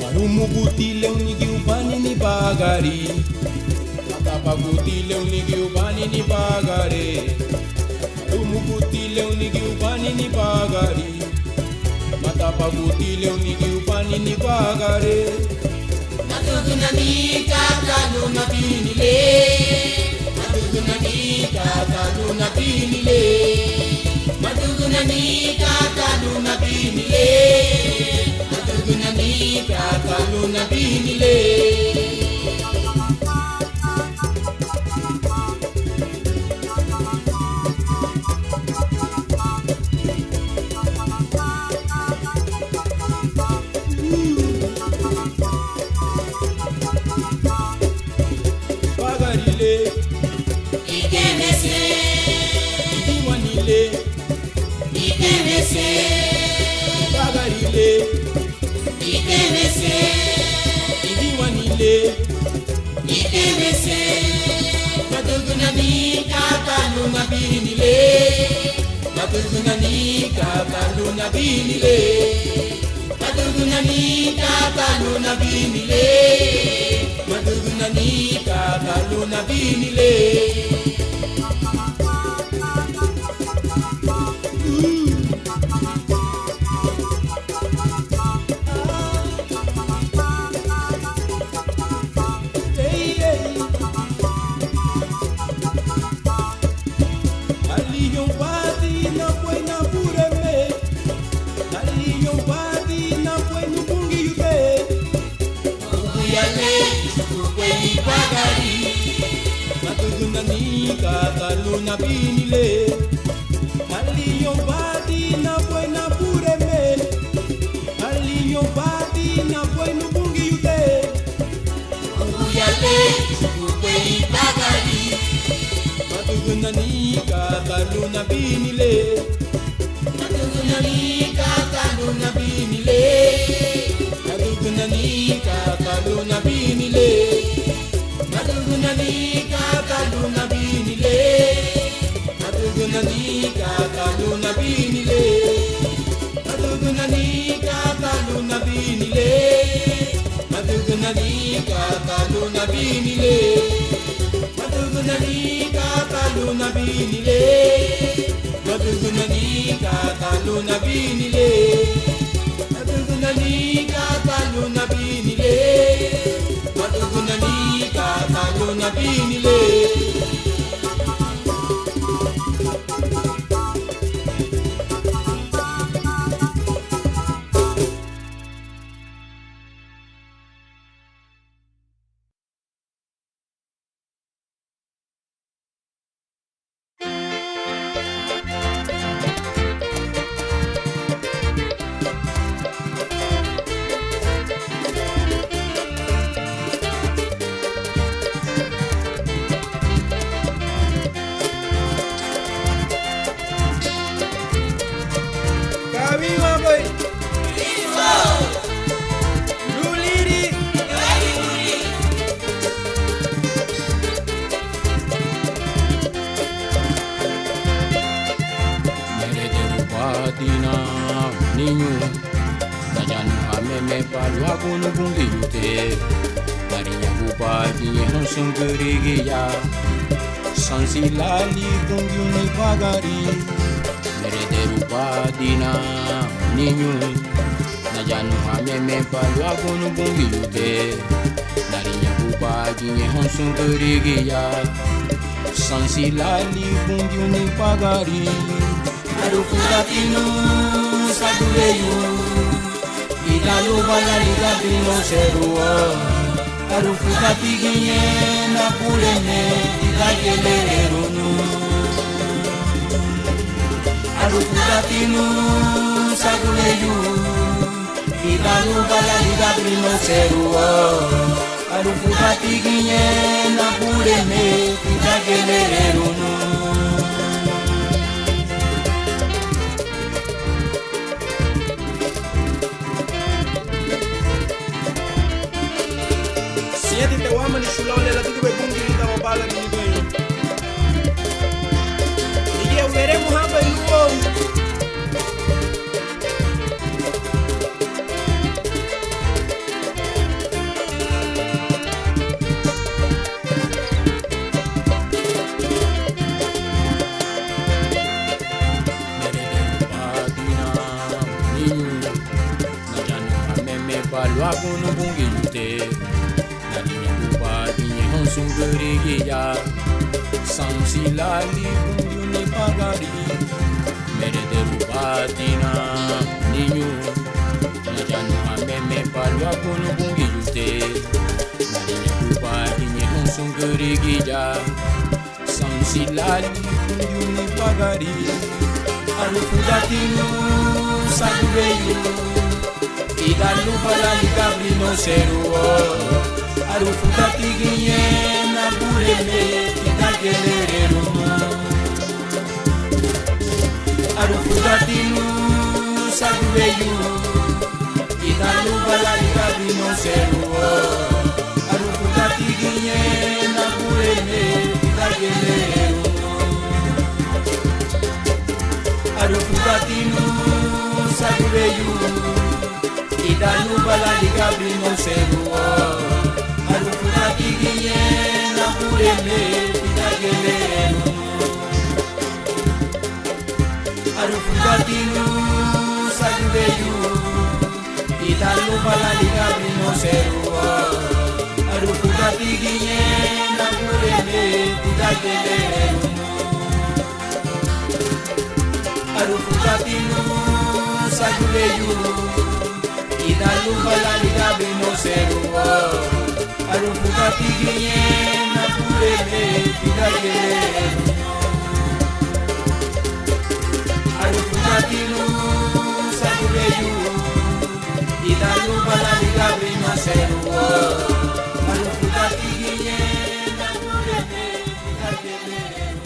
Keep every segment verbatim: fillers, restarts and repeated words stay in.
Marumuguti le únigiu bani nibagari, matabaguti le únigiu bani nibagari, marumuguti le únigiu bani nibagari, matabaguti le únigiu bani nibagari. Madügünani kata lun nabini le, madügünani kata lun nabini le, madügünani kata lun nabini le, madügünani kata lun nabini le. Ibagari le, ikemese, idiwani le, ikemese, ibagari le, ikemese, idiwani le, ikemese. Madügünani kata lun nabini le, madügünani kata lun nabini le, madügünani kata lun nabini le, madügünani kata lun nabini le. Aliyoun badi nabueina bureme, aliyoun badi nabueinu Bungiute. Uguya le, uguya ibagari. Madügünani kata lun nabini le. Aliyoun badi nabueina bureme, aliyoun badi nabueinu Bungiute. Uguya le, uguya ibagari. Madügünani kata lun nabini le. Madügünani kata lun nabini le. Madügünani kata lun nabini le. Madügünani kata lun nabini le. Madügünani kata lun nabini le. Madügünani kata lun nabini le. Madügünani kata lun nabini le. Madügünani kata lun nabini le. Madügünani kata lun nabini le. Madügünani kata lun nabini le. Madügünani kata lun nabini le. Ka wínwanbei lun liri. Nerederubadina niñu, nayanuhameme ba luagu Bungiute, nariñaguba giñe houn sun gürigia. Sansi laali Bungiu nibagari, nerederubadina niñu, nayanuhameme ba luagu Bungiute, nariñaguba giñe houn sun gürigia. Sansi laali Bungiu nibagari. Arufudatina sagü weyu lidan lubá lali gabiloun serua. Arufudati giñe Nabureme lidan giñe lererun nun. Arufudatina sagü weyu lidan lubá lali gabiloun serua. Arufudati giñe Nabureme lidan giñe lererun nun. Sun lau le ladügübei Bungiu lidan wabagari, niduheñu. Ligía weremuhabei lun woun. Nerederubadina, niñu, nayanuhaméme ba luagu Bungiute. Nariñaguba giñe houn sun gürigia: Sansila li Bungiu nibagari. Merederubadina, niñu, nayanuhaméme ba luagu Bungiute. Nariñaguba giñe houn sun gürigia: Sansila li Bungiu nibagari. Arufudatina sagü weyu, ida luba lan ligaburi noun serúo. Arufudati giñe Nabureme tídangiñe lererun. Arufudatina sagü weyu, ida luba lan ligaburi noun serúo. Arufudati giñe Nabureme tídangiñe lererun. Arufudatina sagü weyu, ida luba lan ligaburi noun serúo. Arufudati giñe Nabureme tídangiñe lererun. Arufudatina sagü weyu, ida luba lan ligaburi noun serúo. Arufudati giñe Nabureme tídangiñe lererun. Arufudatina sagü weyu, ida luba lan ligaburi noun serúo. Arufudati giñe Nabureme tídangiñe lererun. Arufudatina sagü weyu, ida luba lan ligaburi noun serúo. Arufudati giñe Nabureme tídangiñe lererun.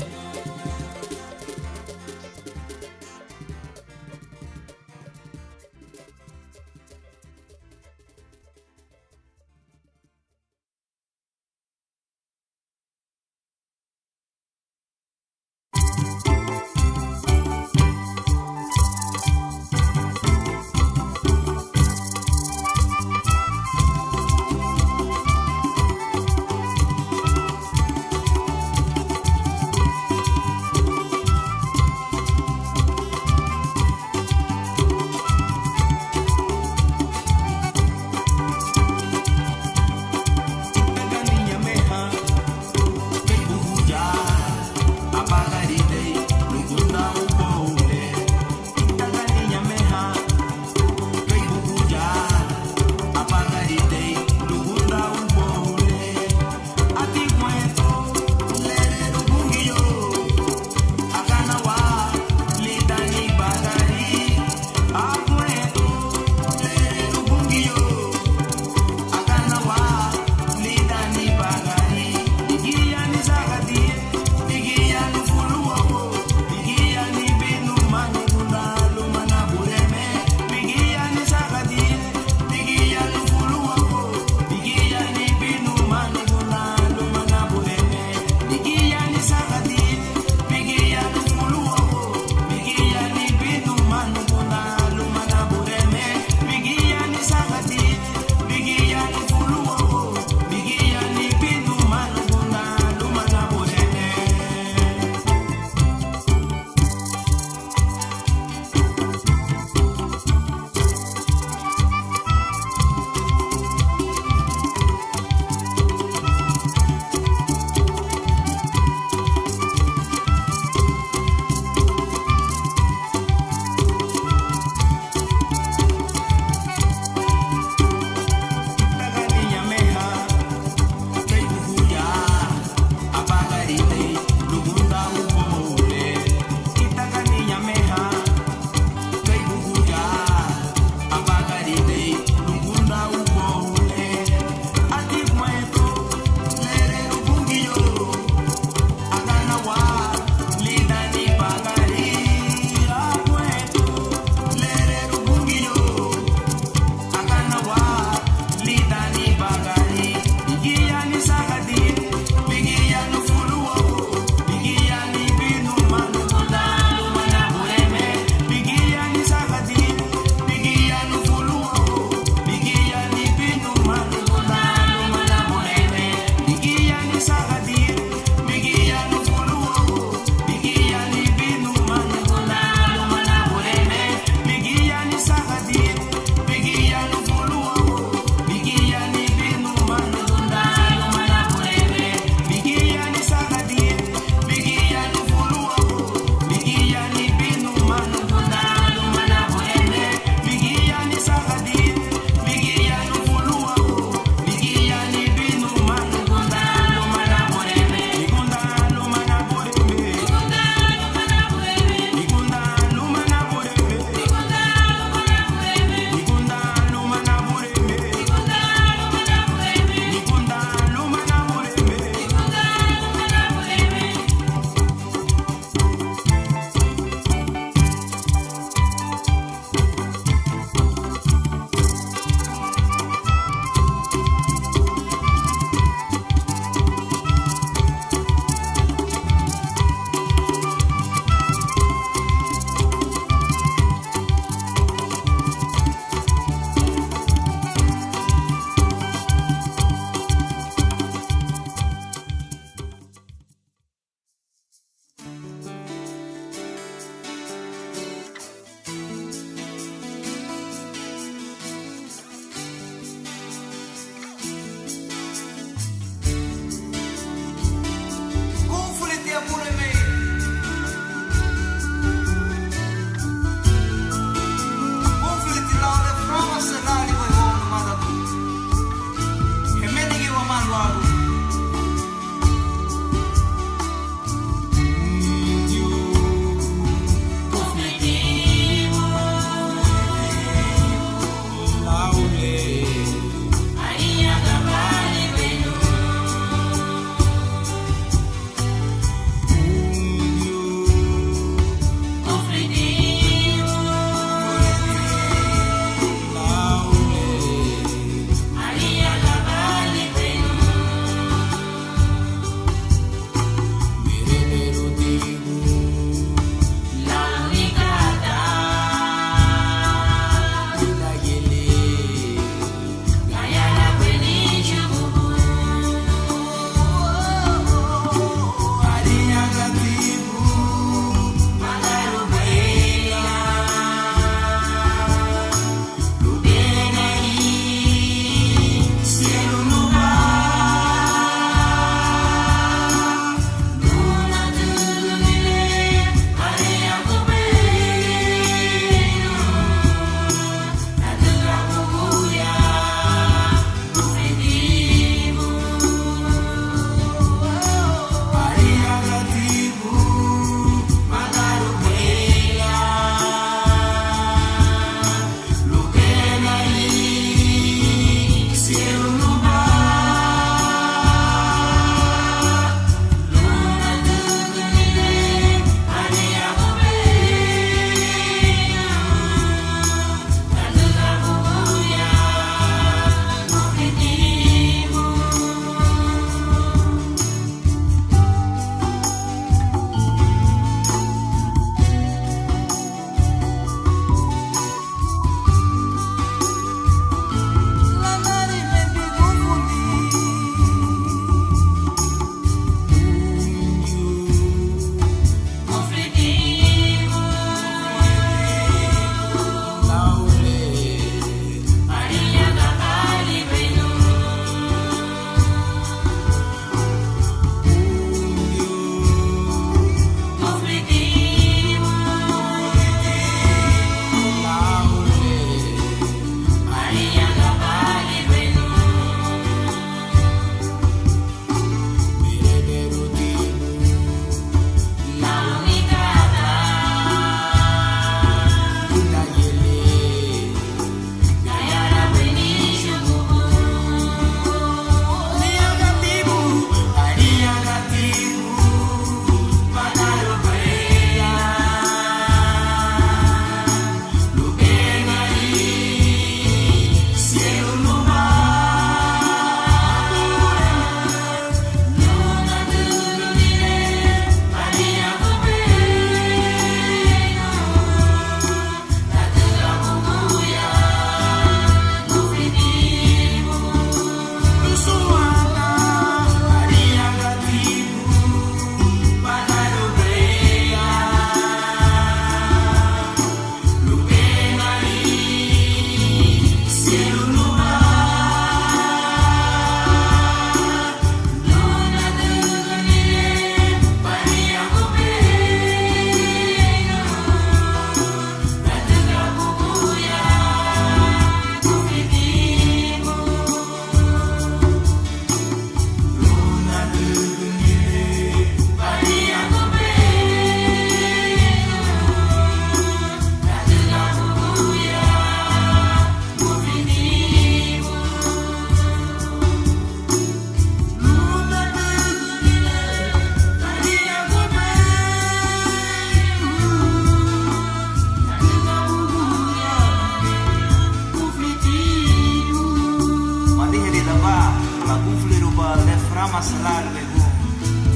Asalariwegun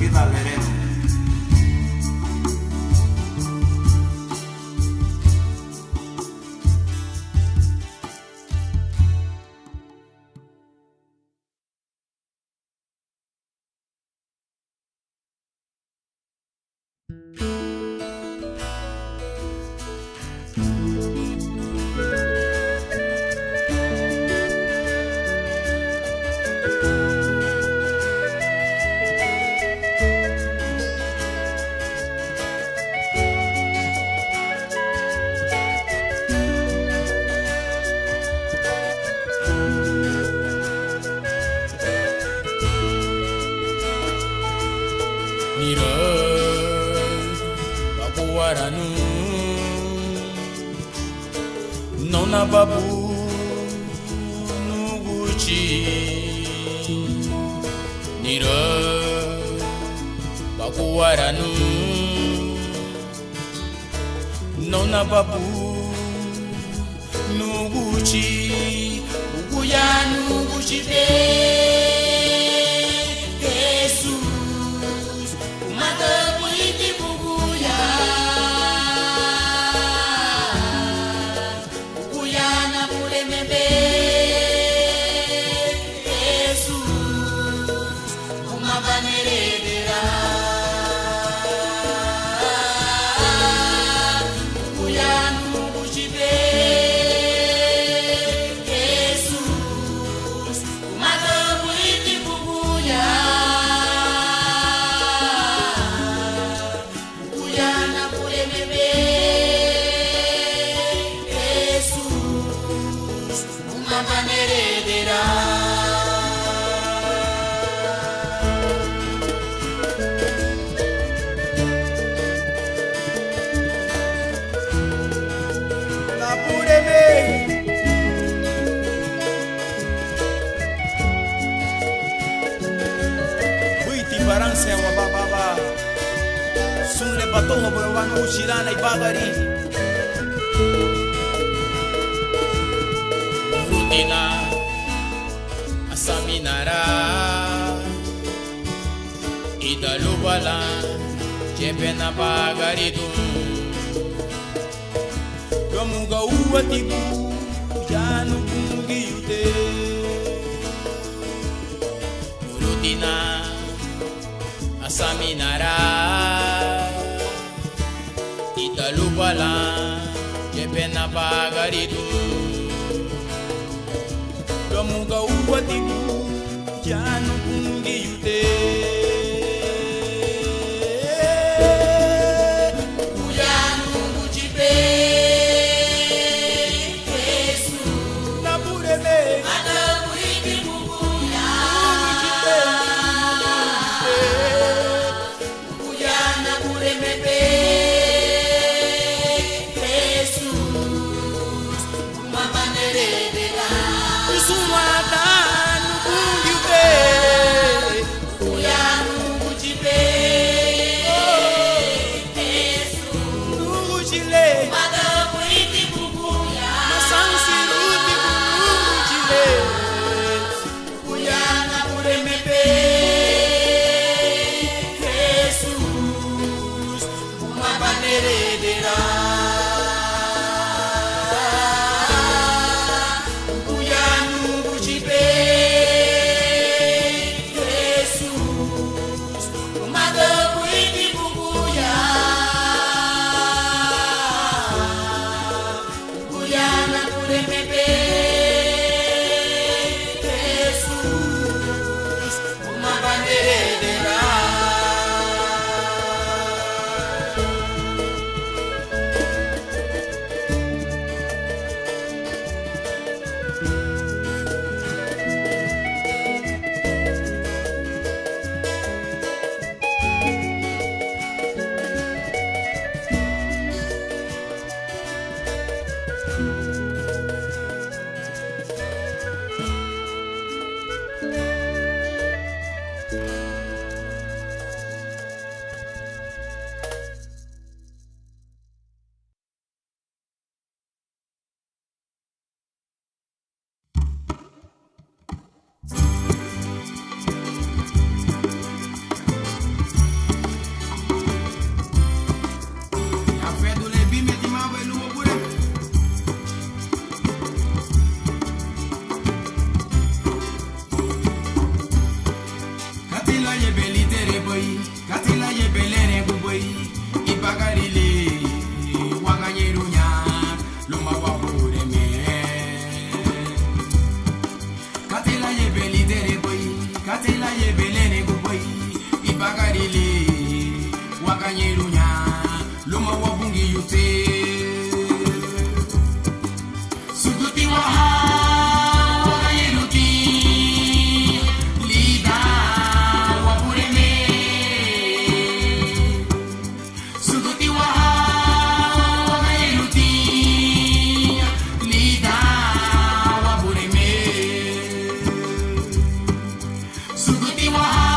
tidan lererun. Niraü baguaranu, nóunababu núguchi. Niraü baguaranu, nóunababu núguchi, buguya núguchi be, Hesusu, umadaü buiti buguya, buguya nabureme be, Hesusu, umaba nerederun. Buguya núguchi be, Hesusu, umadaü buiti buguya, buguya nabureme be, Hesusu, umaba nerederun. Nabureme. Buiti baranse wabá, baba. Sun le batoho baba, núguchi lan ibagari. Rutina asaminara, ida luba lan yebe nabagaridun. Lun amuga úati buguya nugundiyute. Rutina asaminara, ida luba lan yebe nabagaridun. Lun amuga úati buguya nugundiyute. Buguya núguchi be, Hesusu, nabureme, umadaü buiti buguya, núguchi be, núguchi be. Buguya nabureme be, Hesusu, umaba nerederun. Sun wada nugundiu be, buguya núguchi be, Hesusu, núguchi le, umadaü buiti buguya, masansiruti bu núguchi le. Buguya nabureme be, Hesusu, umaba nerederun. Buguya núguchi be, Hesusu, umadaü buiti buguya. Buguya nabureme be, Hesusu, umaba nerederun. Suguti waha wagañeirutiña lidan Wabureme. Suguti waha wagañeirutiña lidan Wabureme. Suguti waha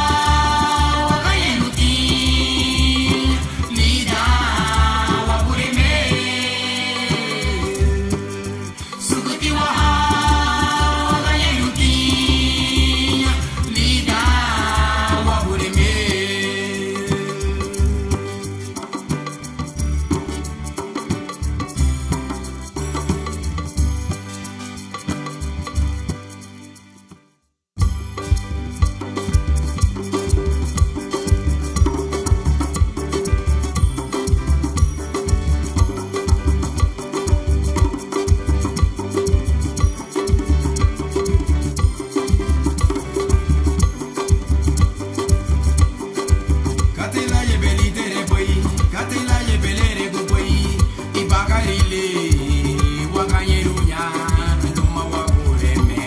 wagañeirutiña lidan Wabureme. Suguti waha wagañeirutiña lidan Wabureme. Katei lan yebe líderebei, katei lan yebe léregubei, ibagari le wagañeiruña luma Wabureme.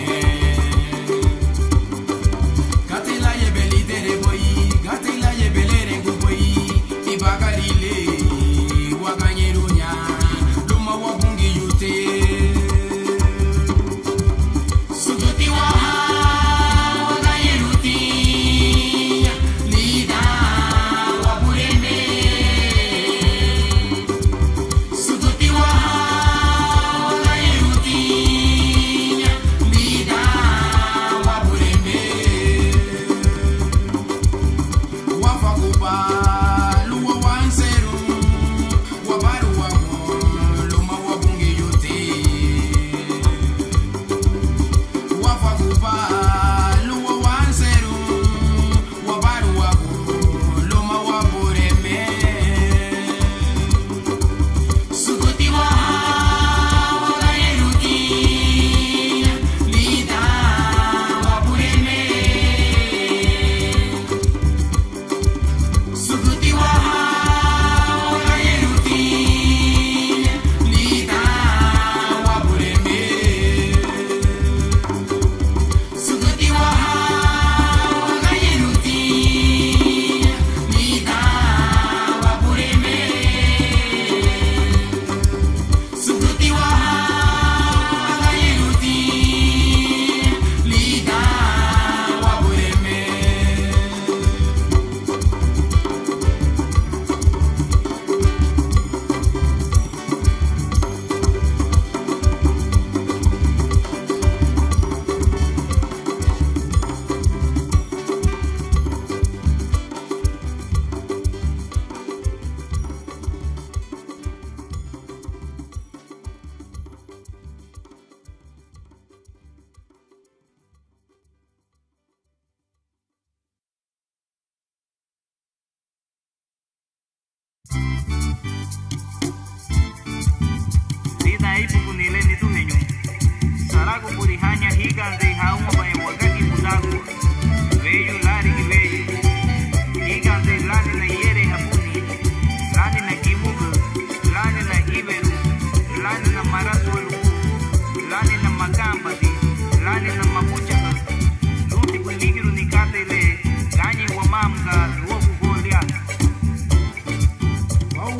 Katei lan yebe líderebei, katei lan yebe léregubei, ibagari le wagañeiruña luma Wabungiute. Suguti waha wagañeirutiña lidan Wabureme. Suguti waha wagañeirutiña lidan Wabureme. Wafaguba lun wawanserun, wabaruagun luma Wabungiute. Wafaguba lun wawanserun, wabaruagun luma Wabureme. Suguti waha wagañeirutiña lidan Wabureme. Suguti waha wagañeirutiña lidan Wabureme. Suguti waha wagañeirutiña lidan Wabureme. Suguti waha wagañeirutiña lidan Wabureme. Lidan éibuguni le, niduheñu, saragu buri haña hígandei ha úabaña wagagi budagua, weyu lárigi weyu, hígandei lánina iyerei habuni, lánina gimugaü, lánina íweru, lánina marasualugu, lánina maganbadi, lánina magúchahati, lunti buin lígiruni katei le, gañei wamá hamuga luagu Goliati. Wau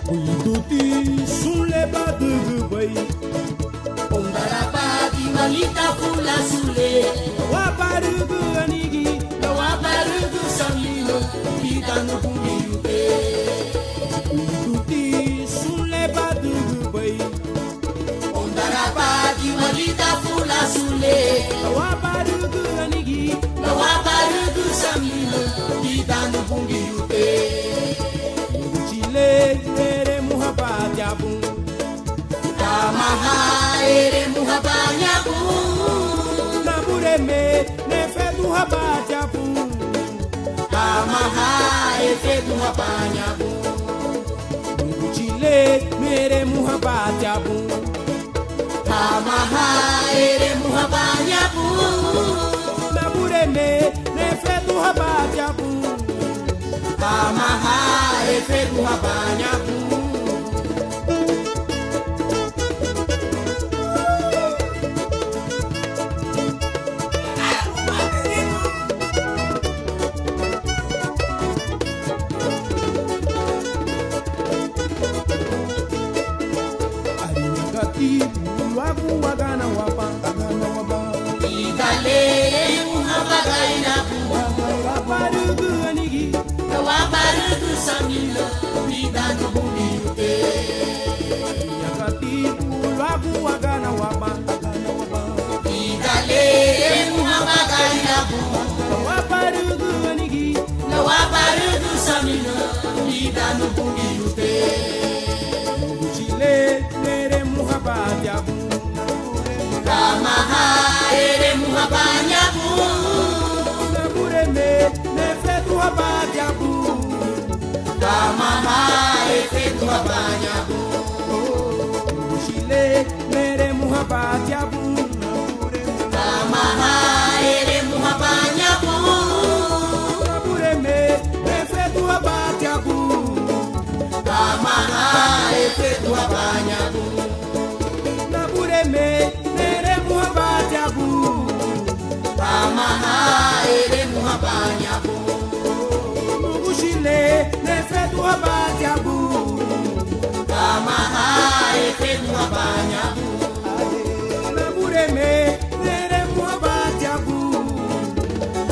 Buíduti sun le badügübei, óundaraba dimaalita fulasu le, lawabarügü anigi, lawabarügü samina, lidaanu Bungiute. Buíduti sun le badügübei, óundaraba dimaalita fulasu le, lawabarügü anigi, lawabarügü samina, lidaanu Bungiute. Núguchi le, leremuhaba tiabun, hama ha eremuhabaña bun. Nabureme, nefeduhaba tiabun, hama ha efeduhabaña bun. Núguchi le, meremuhaba tiabun, hama ha eremuhabaña bun. Nabureme, nefeduhaba tiabun, hama ha efeduhabaña bun. Ariñagatibu luagu waganawaba, waganawaba. Ida le emuhabagaina bun, lawabarügü anigi, lawabarügü samina, lidaanu Bungiute. Ariñagatibu luagu waganawaba, waganawaba. Ida le emuhabagaina bun, lawabarügü anigi, lawabarügü samina, lidaanu Bungiute. Núguchi le, leremuhaba tiabun, hama ha eremuhabaña bun. Nabureme, nefeduhaba tiabun, hama ha efeduhabaña bun. Núguchi le, leremuhaba tiabun, hama ha eremuhabaña bun. Nabureme, nefeduhaba tiabun, hama ha efeduhabaña bun. Nabureme, neremuhaba tiabun, hama ha eremuhabaña bun. Núguchi le, nefeduhaba tiabun, hama ha efeduhabaña bun. Nabureme, neremuhaba tiabun,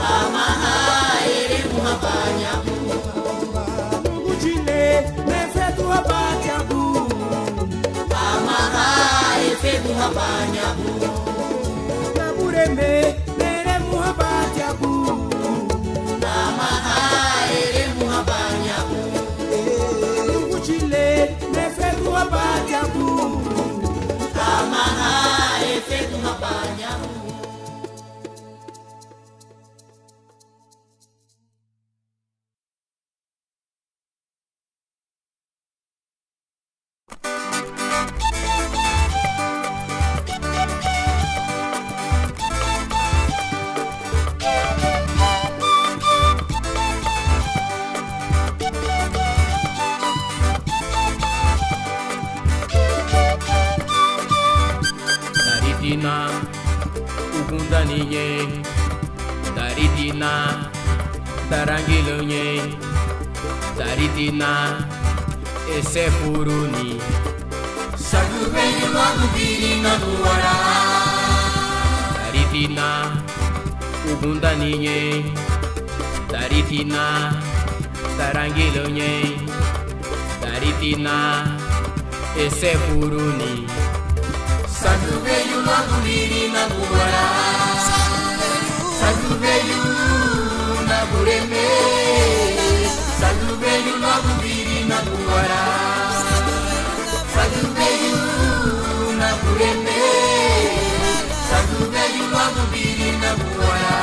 hama ha eremuhabaña bun. Núguchi le, nefeduhaba tiabun, hama ha efeduhabaña bun. Nabureme, neremuhaba tiabun, hama ha eremuhabaña bun. Núguchi le, nefeduhaba tiabun, hama ha efeduhabaña bun. Darítina ugundani ñein, darítina darangilaü ñein, darítina esefuruni. Sagü weyu luagu biri nagúara. Darítina ugundani ñein, darítina darangilaü ñein, darítina esefuruni. Sagü weyu luagu biri nagúara. Sagü weyu, Nabureme. Sagü weyu luagu biri nagúara. Sagü weyu, Nabureme. Sagü weyu luagu biri nagúara.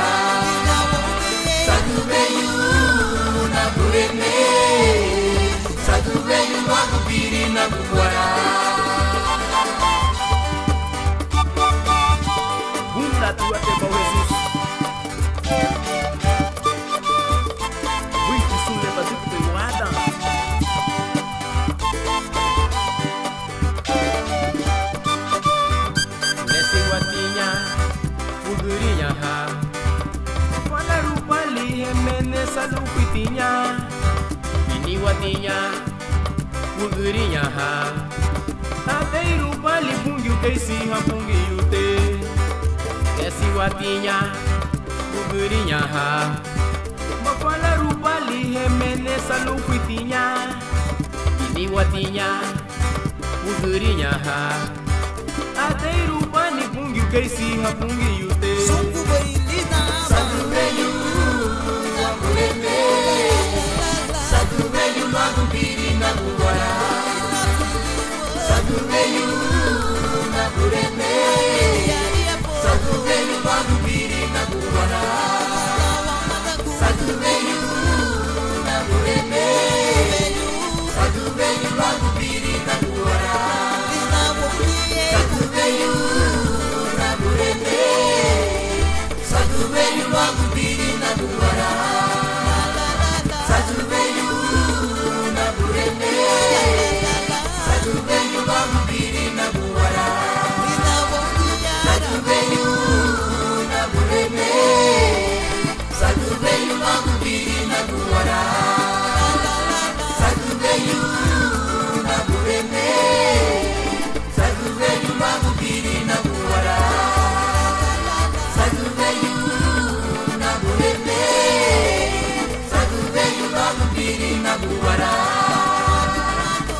Sagü weyu, Nabureme. Sagü weyu luagu biri nagúara. Gúndaati watei bau Hesusu. Buiti sun le badügübei wadan. wügüriñaha. Mafalarubali hemenesalufitiña, biniwatiña, wügüriñaha. Adeirubali Bungiu keisi ha Bungiyute, kesiwatiña, wügüriñaha. Mafalarubali hemenesalufitiña, biniwatiña, wügüriñaha. Adeirubani Bungiu keisi ha Bungiyute. Sadüweyu, Abureme. Sadüweyu luagu biri naguwara. Sadüweyu, Abureme. Sadüweyu luagu biri naguwara. Sadüweyu, Abureme. Sadüweyu luagu biri naguwara. Sadüweyu, Abureme. Sadüweyu luagu biri naguwara. Sadüweyu, Abureme. Sadüweyu luagu biri naguwara. Sadüweyu, Abureme. Sadüweyu luagu biri naguwara. Sadüweyu, Abureme. Sadüweyu luagu biri naguwara. Sadüweyu, Abureme. Sadüweyu luagu biri naguwara.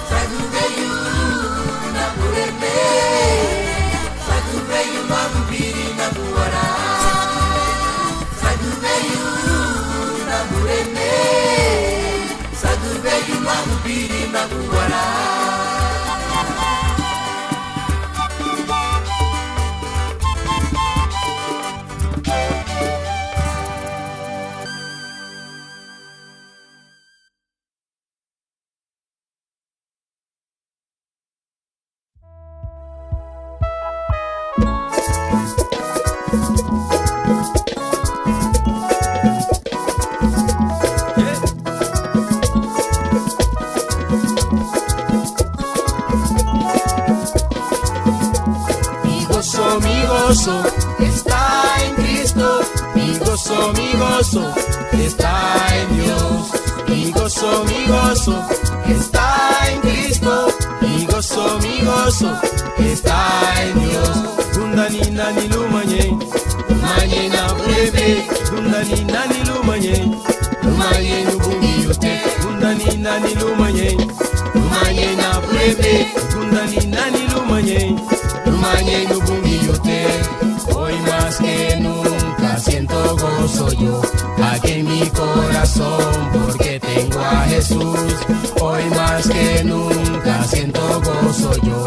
Sadüweyu, Abureme. Sadüweyu luagu biri naguwara. Sadüweyu, Abureme. Sadüweyu luagu biri naguwara. Mi gozo, mi gozo está en Cristo, mi gozo, mi gozo está en Dios. Mi gozo, mi gozo está en Cristo, mi gozo, mi gozo está en Dios. Gunda ni nani lumañein, lumañein Nabureme. Gunda ni nani lumañein, lumañein Nubungiute. Gunda ni nani lumañein, lumañein Nabureme. Gunda ni nani lumañein, lumañein Nubungiute. Hoy más que nunca siento gozo yo aquí en mi corazón, porque tengo a Jesús. Hoy más que nunca siento gozo yo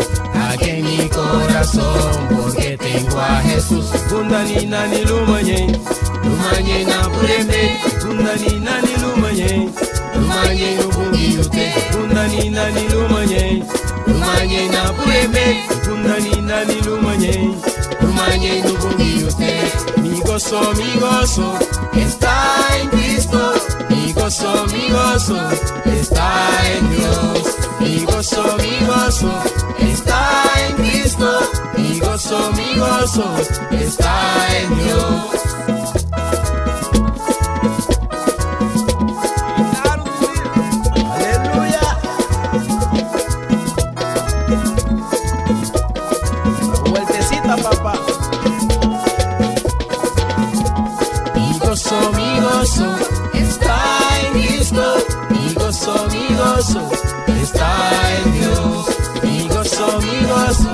aquí en mi corazón, porque tengo a Jesús. Gunda ni nani lumañein, lumañein Nabureme. Gunda ni nani lumañein, lumañein Nubungiute. Gunda ni nani lumañein, lumañein Nabureme. Gunda ni nani lumañein, lumañein Nubungiute. Mi gozo, mi gozo está en Cristo. Mi gozo, mi gozo está en Dios. Mi gozo, mi gozo está en Cristo. Mi gozo, mi gozo está en Dios. Aleluya. Una vueltecita, papá. Mi gozo, mi gozo está en Cristo. Mi gozo, mi gozo está en Dios. Mi gozo, mi gozo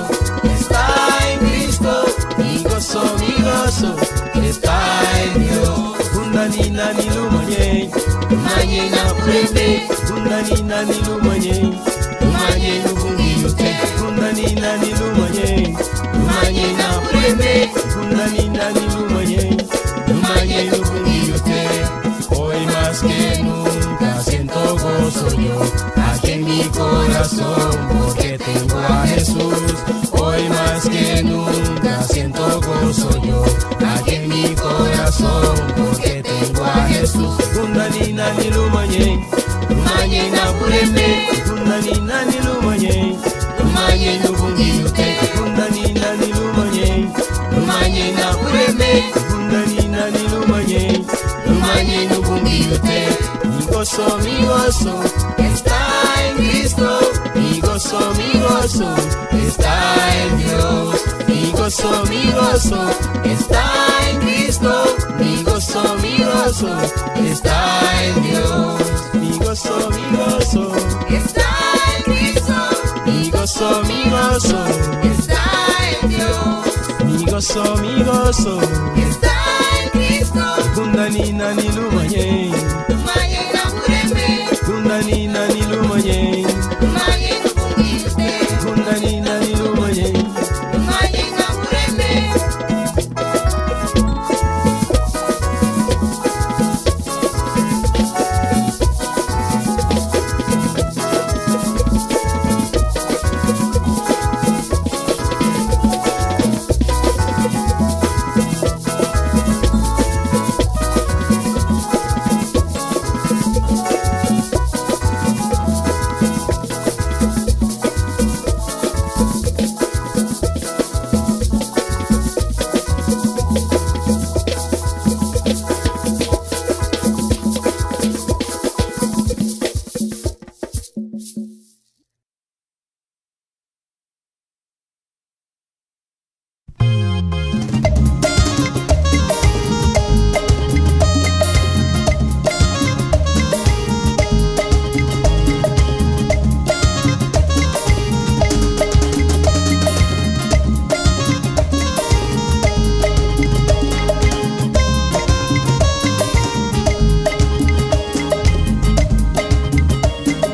está en Cristo. Mi gozo, mi gozo está en Dios. Gunda ni nani lumañein, lumañein Nabureme. Gunda ni nani lumañein, lumañein Nubungiute. Gunda ni nani lumañein, lumañein Nabureme. Gunda ni nani lumañein, lumañein Nubungiute. Hoy más que nunca siento gozo yo aquí en mi corazón, porque tengo a Jesús. Hoy más que nunca siento gozo yo aquí en mi corazón, porque tengo a Jesús. Gunda ni nani lumañein, lumañein Nabureme. Gunda ni nani lumañein, lumañein Nubungiute. Gunda ni nani lumañein, lumañein Nabureme. Mi gozo, mi gozo está en Cristo. Mi gozo, mi gozo está en Dios. Mi gozo, mi gozo está en Cristo. Mi gozo, mi gozo está en Dios. Mi gozo, mi gozo está en Cristo. Mi gozo, mi gozo está en Dios. Mi gozo, mi gozo está en Cristo. Gúndani nani lúmañein. Lúmañein Nabureme. Gúndani nani lúmañein. Lúmañein Bungiute. Gúndani nani lúmañein. Lúmañein Nabureme.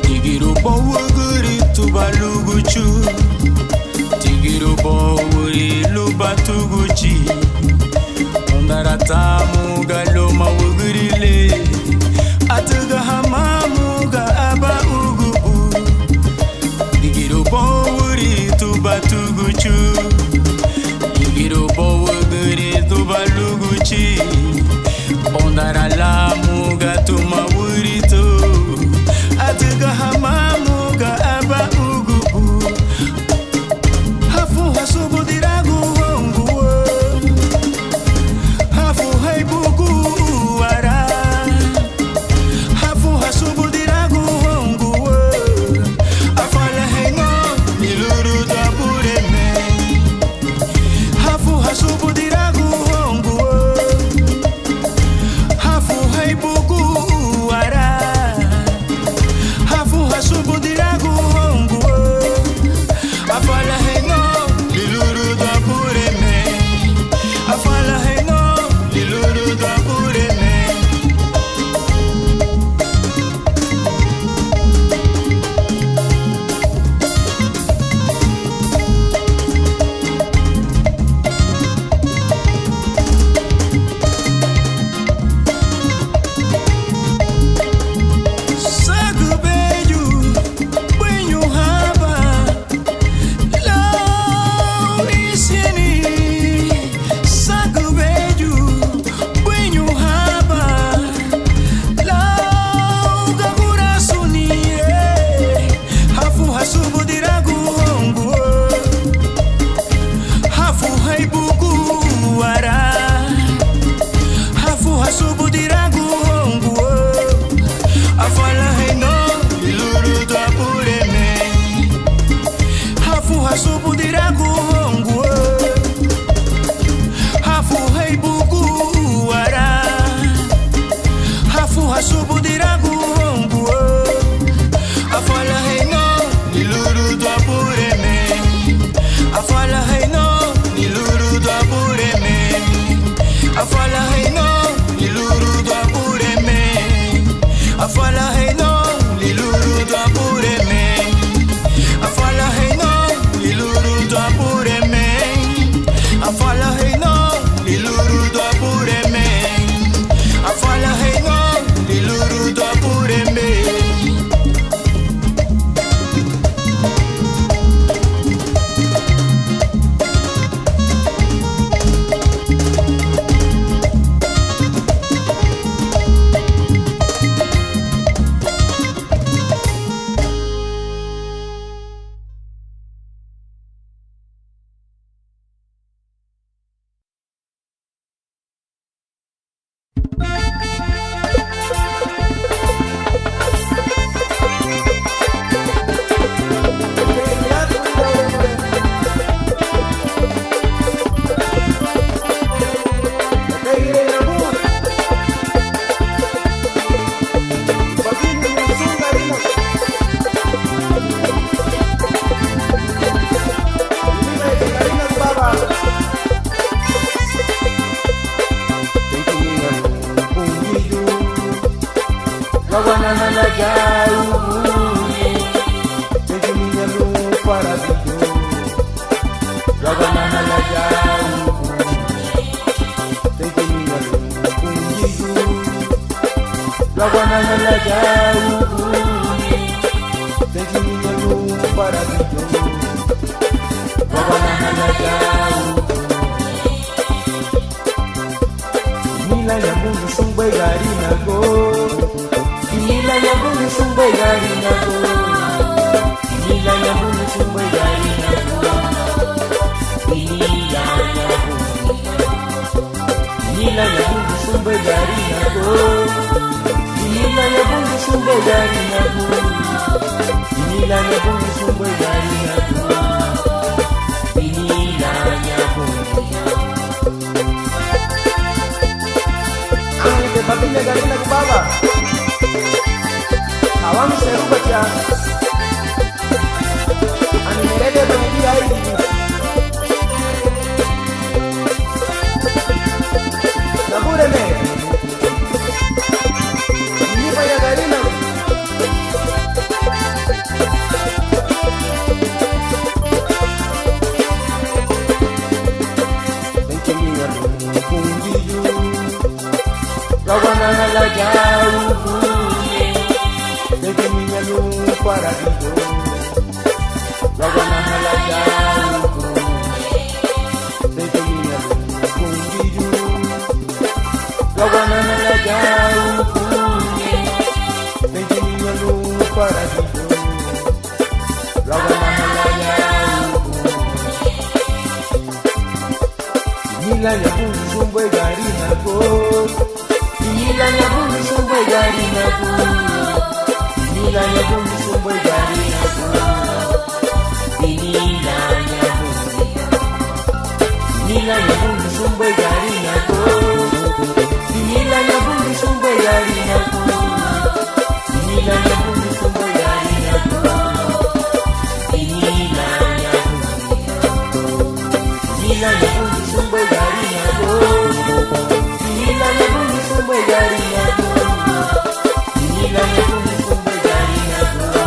Tígirubóun wügüri tuba lúguchu, tígirubóun würi luba túguchi, óundara támuga luma wügüri le, adüga hamámuga aban úgubu. Tígirubóun würi tuba túguchu, tígirubóun wügüri tuba lúguchi, óundara lámuga tuma würi to, adüga hamámuga aban úgubu. Hafu hasubudiragun houngua, hafu heibugun úara, hafu hasubudiragun houngua, afalaheina lilurudun Abureme. Hafu hasubudiragun houngua, hafu heibugun úara, hafu hasubudiragun houngua, afalaheina lilurudun Abureme, afalaheina lilurudun Abureme. Sagü weyu buiñu haba lau isiñeni, sagü weyu buiñu haba lau gagurasuni. Hafu hasubudiragun houngua, hafu heibugun úara, hafu hasubudiragun houngua, afalaheina lilurudun Abureme. Hafu hasubudiragun houngua, hafu heibugun úara, hafu hasubudiragun houngua, afalaheina lilurudun Abureme, afalaheina lilurudun Abureme, afalaheina lilurudun Abureme, afalaheina lilurudun Abureme, afalaheina lilurudun Abureme, afalaheina lilurudun Abureme, afalaheina lilurudun Abureme. Luagu anaha lan ya uguñe, teinki niña lun faradigion. Luagu anaha lan ya uguñe, teinki niña lun Bungiu. Luagu anaha lan ya uguñe, teinki niña lun faradigion. Luagu anaha lan ya uguñe. Biní laña Bungiu sunbei Garinagu. Biní laña Bungiu sunbei Garinagu. Biní laña Bungiu sunbei Garinagu. Biní laña Bungiu. Biní laña Bungiu sunbei Garinagu. Biní laña Bungiu sunbei Garinagu. Biní laña Bungiu sunbei Garinagu. Biní laña Bungiu. Ánheinti babiñe Garinagu baba. Hawamuserubacha. Ani meregeruba ligía éigini. Nabureme. Biníbaña Garinagu. Teinki niña lun Bungiu. Luagu anaha lan ya uguñe, teinki niña lun faradigion. Luagu anaha lan ya uguñe, teinki niña lun Bungiu. Luagu anaha lan ya uguñe, teinki niña lun faradigion. Luagu anaha lan ya uguñe. Biní laña Bungiu sunbei Garinagu. Biní laña Bungiu sunbei Garinagu. Biní laña Bungiu sunbei Garinagu. Biní laña Bungiu. Biní laña Bungiu sunbei Garinagu. Biní laña Bungiu sunbei Garinagu. Biní laña Bungiu sunbei Garinagu. Biní laña Bungiu. Biní laña Bungiu sunbei Garinagu. Biní laña Bungiu sunbei Garinagu. Biní laña Bungiu sunbei Garinagu.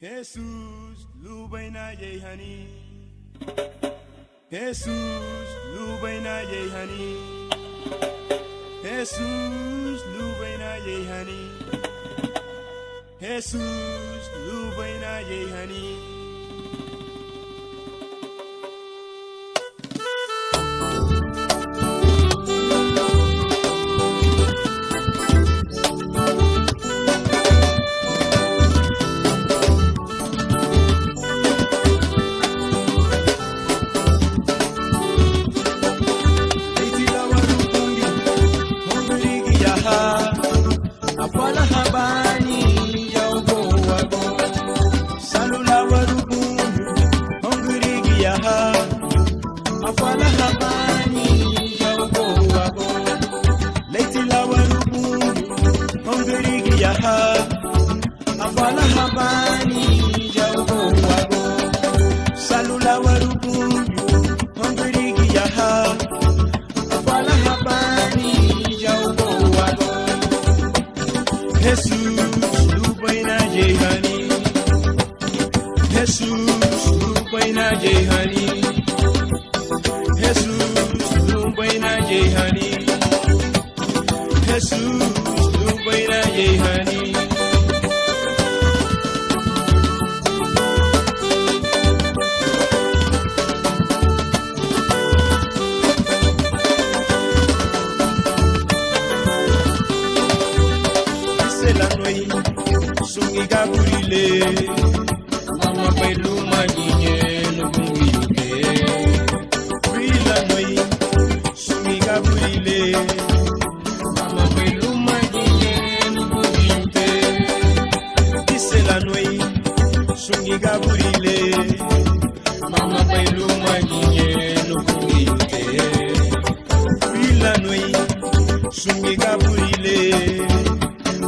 Hesusu lubéi nayeihani. Hesusu lubéi nayeihani. Hesusu lubéi nayeihani. Hesusu lubéi nayeihani. Afalahabani ya ubouagu, salulawaru Bungiu houn gürigia ha. Afalahabani ya ubouagu, leitilawaru Bungiu houn gürigia ha. Afalahabani ya ubouagu, salulawaru Bungiu houn gürigia ha. Afalahabani ya ubouagu. Hesusu lubéi nayeihani. Hesusu lubéi nayeihani. Hesusu lubéi nayeihani. Hesusu lubéi nayeihani. Ísela nuéi sun igaburi le, mama bei luma giñe lun Bungiute. Ísela nuéi sun igaburi le, mama bei luma giñe lun Bungiute. Ísela nuéi sun igaburi le, mama bei luma giñe lun Bungiute. Ísela nuéi sun igaburi le,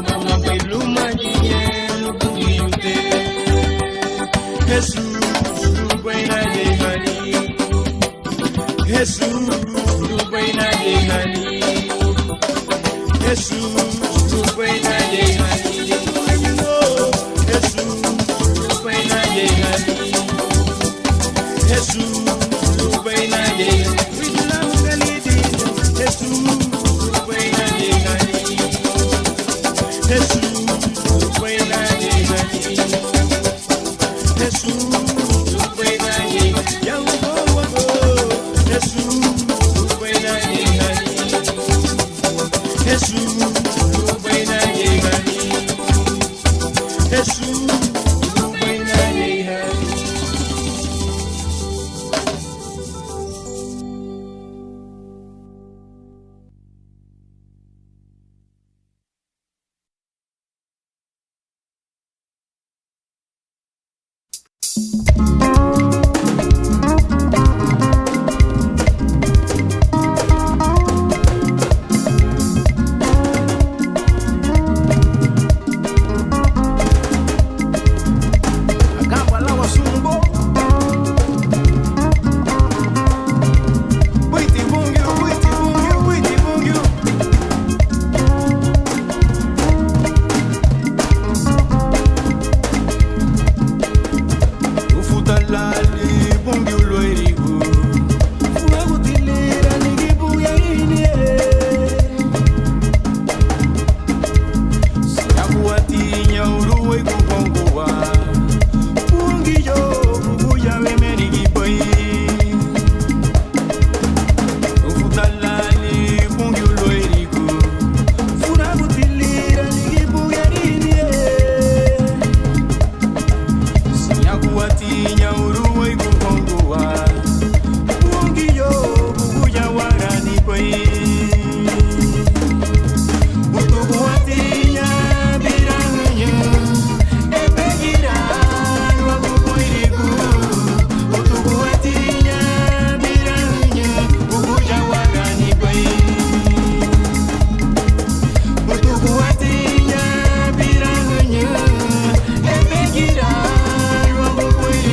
mama bei luma giñe lun Bungiute. Hesusu lubéi nayeihani. Hesusu lubéi nayeihani. Hesusu lubéi nayeihani. Hesusu lubéi nayeihani. Hesusu lubéi nayeihani. Hesusu lubéi nayeihani. Hesusu lubéi nayeihani. Hesusu lubéi nayeihani. Ya ubouagu. Hesusu lubéi nayeihani. Hesusu lubéi nayeihani. Hesusu lubéi nayeihani. Agamba lawa sunu bo. Buiti Bungiu, buiti Bungiu, buiti Bungiu. Ufuta lali Bungiu luéirigu, furaguti lira ligibu yarinie. Siñaguatiña urúeigu houngua, Bungiu buguya wemerigibei. Ufuta lali Bungiu luéirigu, furaguti lira ligibu yarinie. Siñaguatiña urúeigu houngua, Bungiu buguya waranibei. Utuguatiña biraüñü, ebegira luagu bueirigu. Utuguatiña biraüñü, buguya waranibei. Utuguatiña biraüñü, ebegira luagu bueirigu.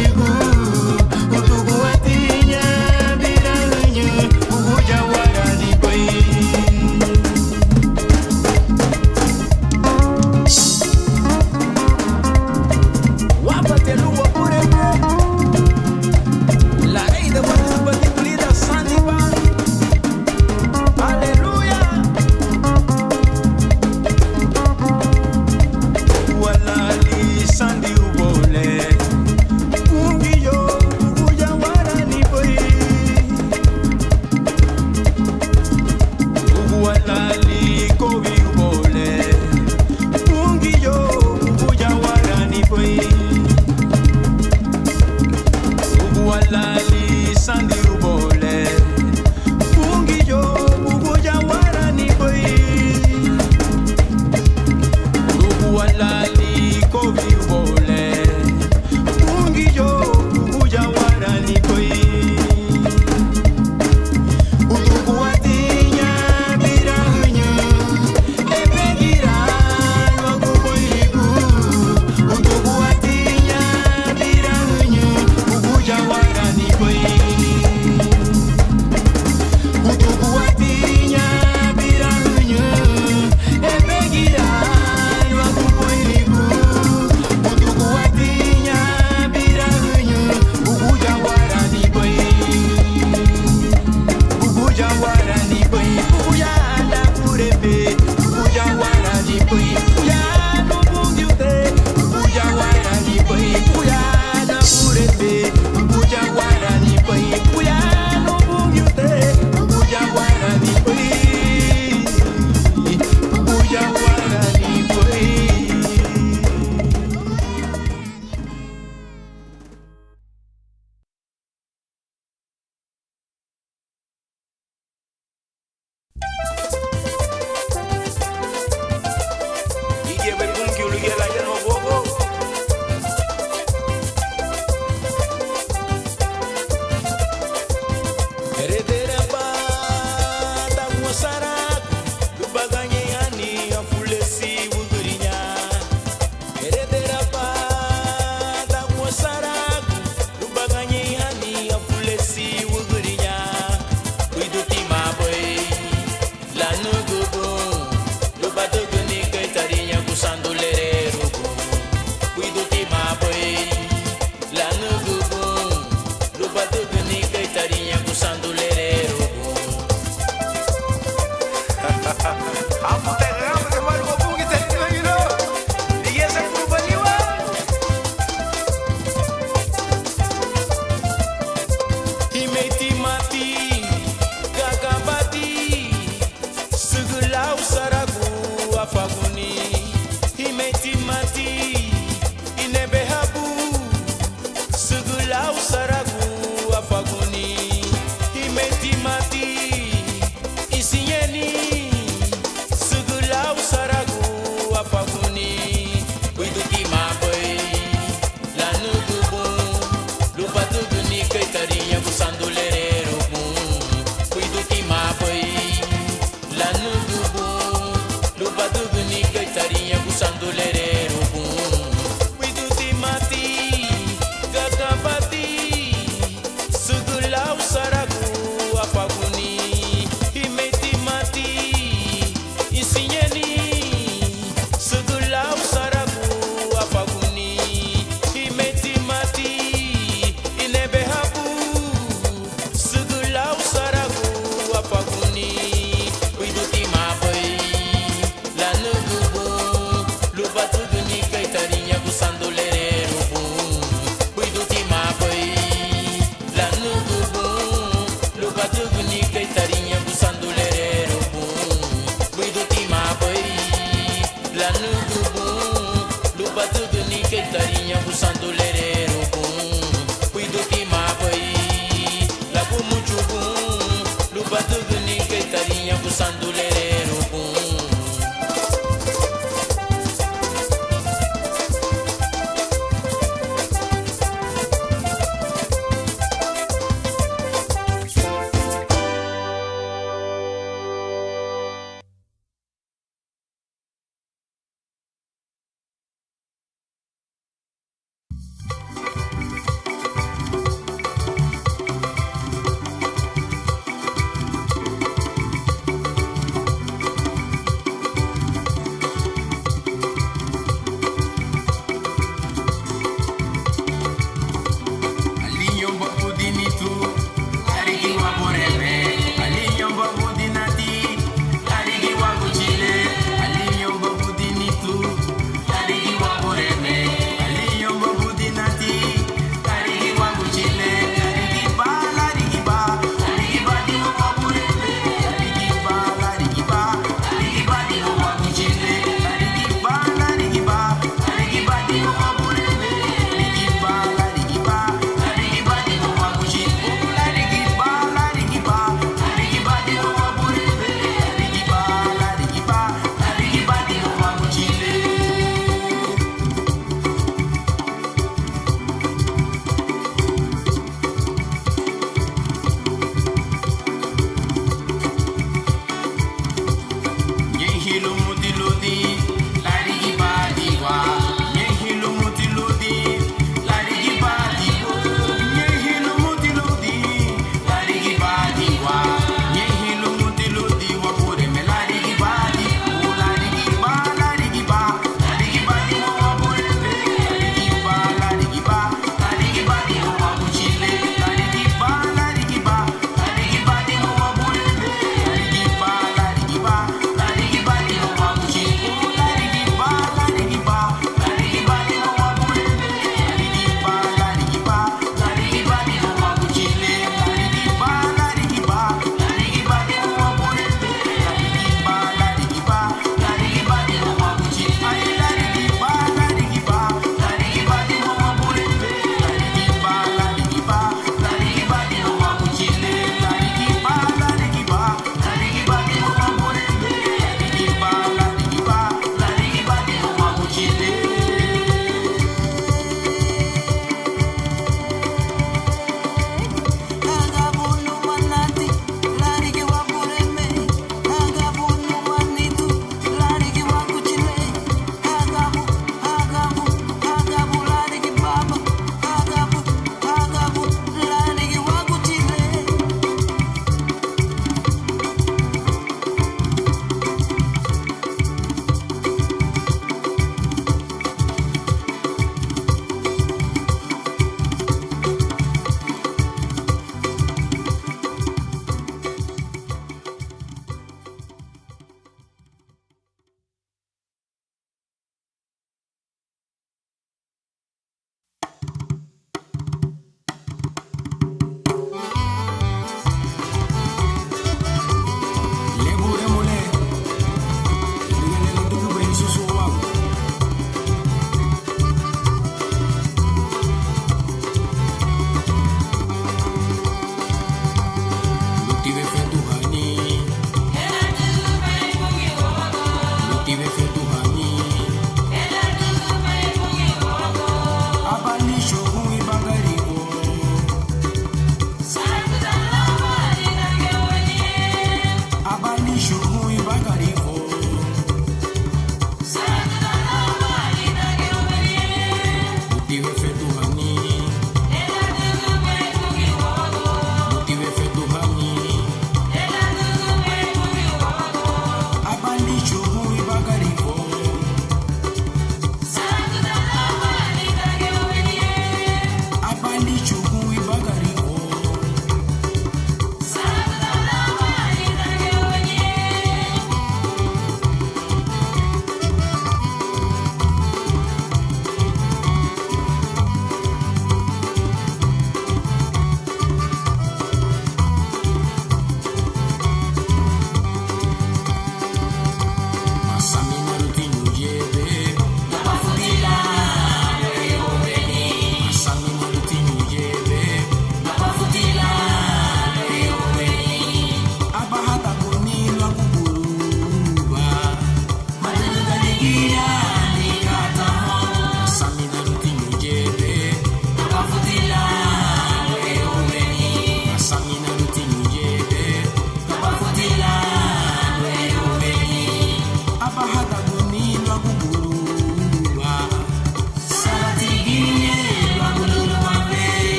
kei tariñagun